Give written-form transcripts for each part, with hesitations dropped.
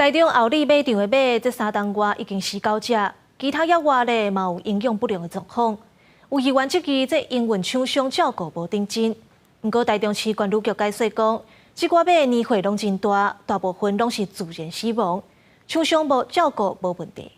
台中后里馬場的馬，這3冬外已經死九隻，其他野外咧嘛有營養不良的狀況。有議員質疑這營運廠商照顧無認真。毋過台中市觀旅局解說講，這寡馬年歲攏真大，大部分攏是自然死亡，廠商無照顧無問題。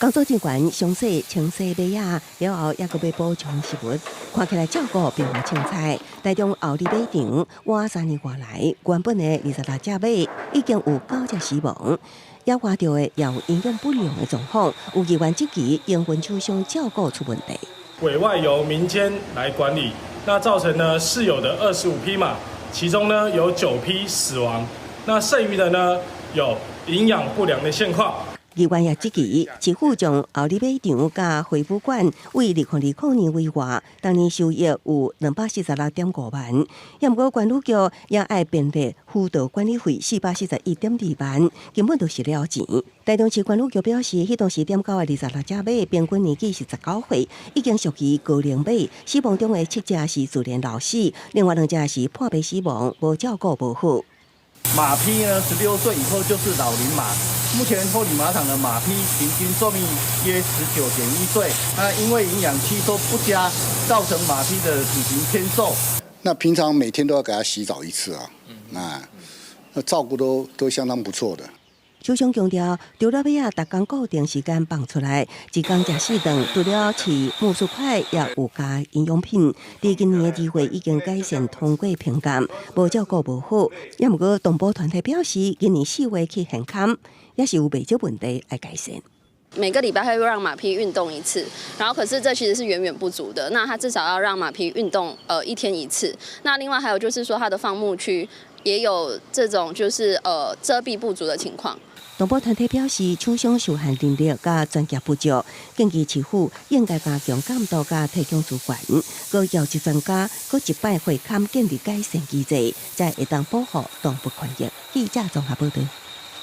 工作人員詳細清洗馬仔，了後猶閣欲補充食物，看起來照顧並無凊彩。台中后里馬場倚3年外來，原本的26隻馬已經有九隻死亡，野外著的也有營養不良的狀況。有議員質疑營運廠商照顧出問題。委外由民間來管理，那造成呢飼有的25匹馬，其中呢有9匹死亡，那剩餘的呢有營養不良的現況。議員也質疑，市府將后里馬場佮惠武館為2020年委外，當年收益有246.5萬，也毋過觀旅局也愛編列輔導管理費441.2萬，根本就是了錢。台中市觀旅局表示，彼當時點交的26隻馬，平均年紀是19歲，已經屬於高齡馬，死亡中的七隻是自然老死，另外兩隻是破病死亡，無照顧無好。馬匹呢，16歲以後就是老齡馬。目前后里馬場的馬匹平均壽命約19.1歲。那因為營養吸收不佳，造成馬匹的體型偏瘦。那平常每天都要給他洗澡一次啊，那照顧都相當不錯的。首相強調，除了馬仔逐工固定時間放出來，一工食四頓，除了飼苜蓿塊，也有加營養品。佇今年的2月已經改善通過評鑑，無照顧無好。也毋過動保團體表示，今年4月去現勘，也是有袂少問題愛改善。每個禮拜會讓馬匹運動一次，然後可是這其實是遠遠不足的。那他至少要讓馬匹運動，一天一次。那另外還有就是說，它的放牧區也有這種就是遮蔽不足的情況。動保團體表示，廠商受限人力佮專業不足，建議市府應該加強監督佮提供資源，閣邀集專家，閣一擺會勘建立改善機制，才會當保護動物權益。記者綜合報道。